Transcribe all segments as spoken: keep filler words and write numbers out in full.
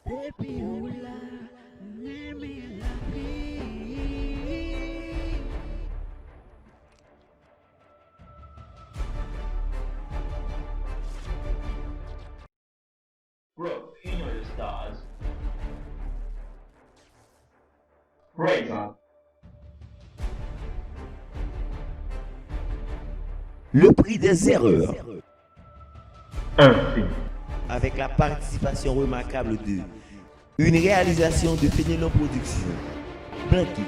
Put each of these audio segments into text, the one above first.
Depi ou la, m renmen lavi. Brooke, you know the stars. Praise up. Le prix des erreurs. Un film. Avec la participation remarquable de Une réalisation de Fénelon Production. Blanquet.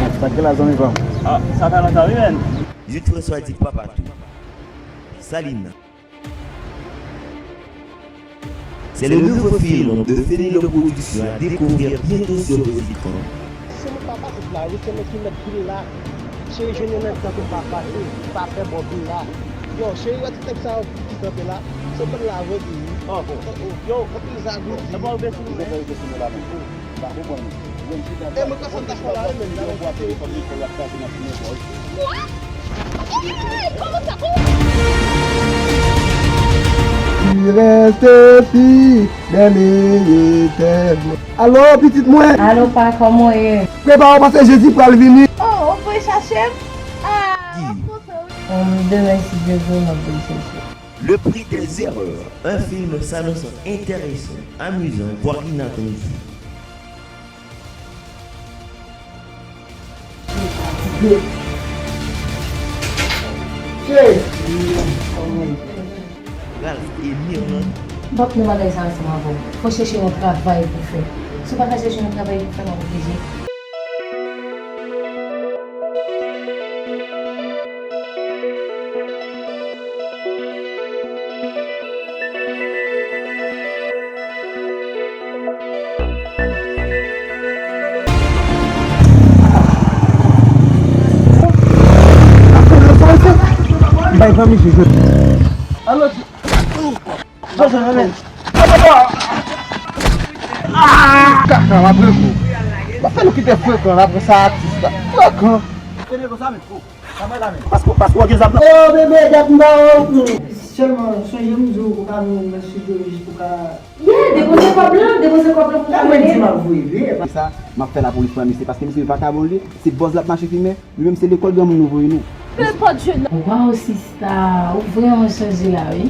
Bon, sa k gen la, zanmi pa m? Ah, sa ka nan ka, wi, menn. Jude François dit Papatou. Salina. C'est le nouveau film de Fénelon Production à découvrir bientôt sur vos écrans. Se mwen k pa pase sou lari, se mwen ki mèt vin la. Cheri, jwenn yon nèg tankou m pa pase, pa fè bò vin la. Yo, cheri, wè ti nèg sa yo ki kanpe la, se bann la vre li ye. Oh, oh, oh. Yo, anpil zagou di. E mwen panse m ta fè la menm, la. Yo, bwa telefòn li fè y ap kraze nan fimen bò. Kwa? Ey, kòman sa? Kòman? Li rete fidèl e etènèl. Alo, pitit mwen. Alo, pa, kòman w ye? Prepare w paske Jezi pral vini. Oh, ou voye chache m? Ah, m ap kontan, wi. Hum, demen, si Dye vle, m ap voye chache. Le prix des erreurs, un film s'annonçant intéressant, amusant, voire inattendu. Ralph e Mirlande. M p ap nan bagay sa ansanm avè w. Fò w chèche yon travay pou fè. Si w pa ka chèche yon travay pou fè, m ap oblije. M bay fanmi jwe jwe. Alo, Jojo, men. Kaka, m ap regle. M ap fè nou kite frekan la, pran sa atis la. Frekan. Paske, paske w gen zam nan. Oh, bebe, dat m ba w. Sèlman, sonje m di w, ou ka vin nan estidyo jis pou ka. Yeah, depoze kòb lan, depoze kòb lan pou mwen. Mwen di m ap voye, wi. Sa, m ap fè lapolis pran misye, paske misye vagabon li, se bòz l ap mache fimen, nou menm se lekòl granmoun nou voye nou. Fè pòt jèn nan. Waw, sista, ou vrèman chanje la, wi.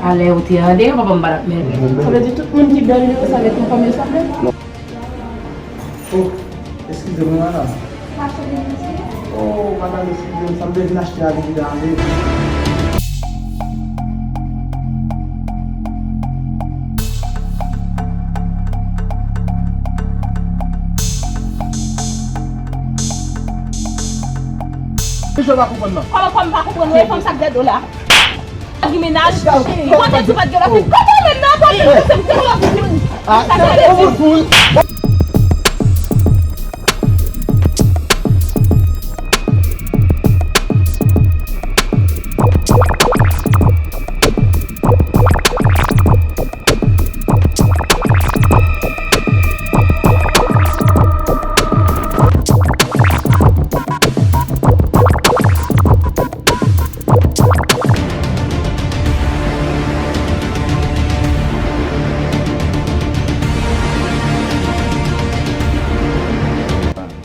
Alè ou te andeyò, papa m pa t ap mèt. Sa vle di tout moun ki bèl yo, sa vle konfòm yo sanble? Oh, eskize mwen, madanm. Oh, madanm, eskize m, sa m te vin achte a vin gade. Kijan w pa konprann nan? Kòman, kòman m pa konprann ou e fanm sa k dèyè do la? Ki menaj, mwen te di w pa t gen lòt fi. Kòman menm nan pa gen lòt fi? Sa se lòt fi.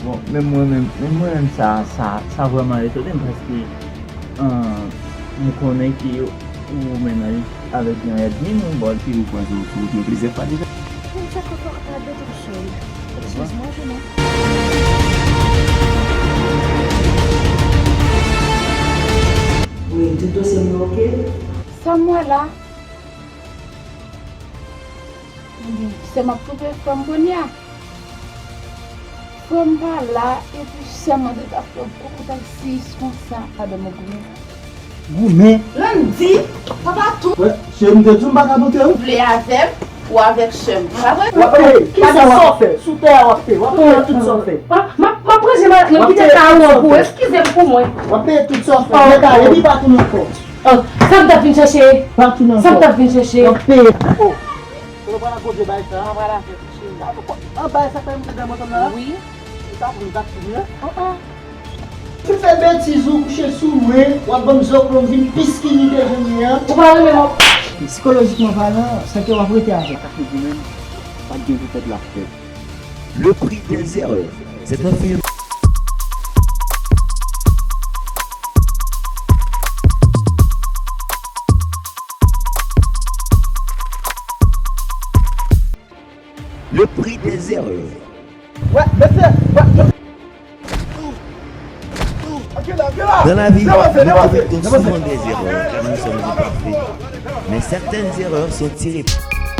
Bon, men mwen menm, men mwen menm sa, sa, sa vrèman etone m paske, ah, m konnen ke ou menaj avèk yon èdmi nou, bon. Ki nou kwaze sou wout mwen plizyè fwa deja. Konn sa kòkò ap pale de tout sòl. Excuse-moi, jeune homme. Wi, tout dosye m yo oke. Sa m wè la. Ebyen, sè m ap twouve frè m kounye a. Frè m pa la, epi sè m mande ta frè m, poko ta siyis konsa. Madanm mwen goumen. Goumen? Landy, papa tou. Wè, cheri, m te di w m pa ka montre w. Vle avè m, ou avèk sè m. Pa vre? W ap peye. Kisa w ap fè? Sou tè a w ap peye. W ap peye tout sa w fè. M ap, m ap, m ap ranje malèt mwen, kite kay ou an pou ou. Eskize m pou mwen. W ap peye tout sa w fè. Nèg a, epi pa tounen ankò. Oh, sa m t ap vin chèche. Pa tounen ankò. Sa m t ap vin chèche. W ap peye. Oh. Kote w pral ak gwo vye bagay sa a? An bagay sa k fè m te dèyè mwen konn nan la? Wi. Ou ta pran dat sou mwen? An an. Ou fè betiz ou kouche sou mwen, w ap ban m zòklòm vin pi skinny ke jan m ye an. Ou pa renmen mwen. Sikolojikman palan, sa ke w ap rete avèk ak li menm, pa t gen pou pèp la fè. Le prix des erreurs. C'est un film. Le prix des erreurs. Ouais, mesye, ouais, yo. Dans la vie, nous commettons souvent des erreurs car nous sommes imparfaits. Mais certaines erreurs sont irréparables.